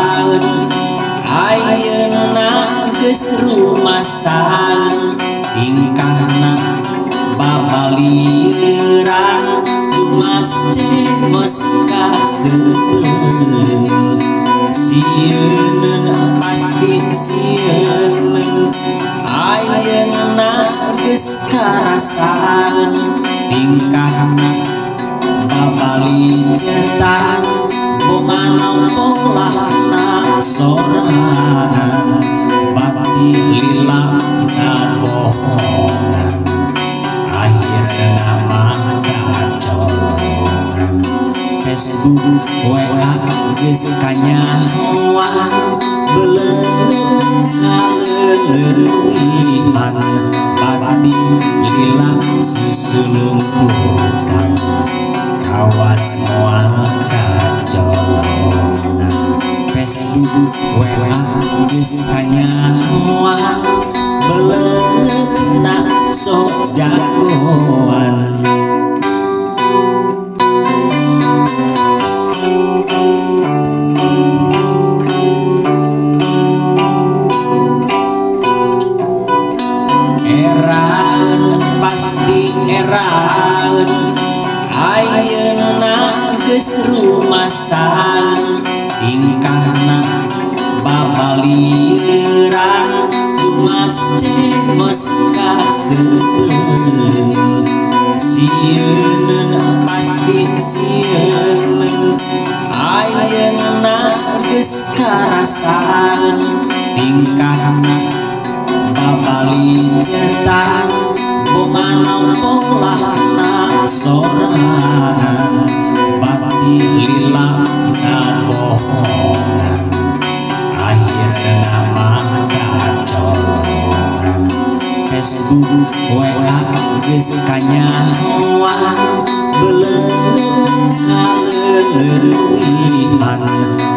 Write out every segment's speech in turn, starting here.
Eraeun ayeuna geus rumasaeun tingkahna babalieuran cumas cemos kaseupeun sieun pasti sieun ayeuna geus karasaan tingkahna babalicetan bongana polahna sorangan bati lila ngabohongan akhirna mah kacolongan. Facebook WA geus kanyahoan beleungeut kaleuwihan bati lila susulumputan kawas moal kacolongan. Facebook WA geus kanyahoan beleungeutna sok jagoan. Eraeun pasti eraeun ayeuna geus rumasaeun tingkahna babalieuran cumas cemos kaseupeun sieun pasti sieun ayeuna geus karasaan tingkahna babalicetan bongana polahna sorangan bati lila ngabohongan akhirna mah kacolongan. Facebook WA geus kanyahoan beleungeut kaleuwihan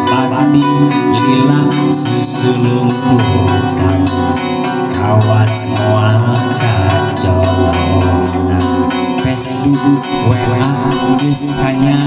bati lila susulumputan kawas moal kacolongan. Facebook WA geus kanyahoan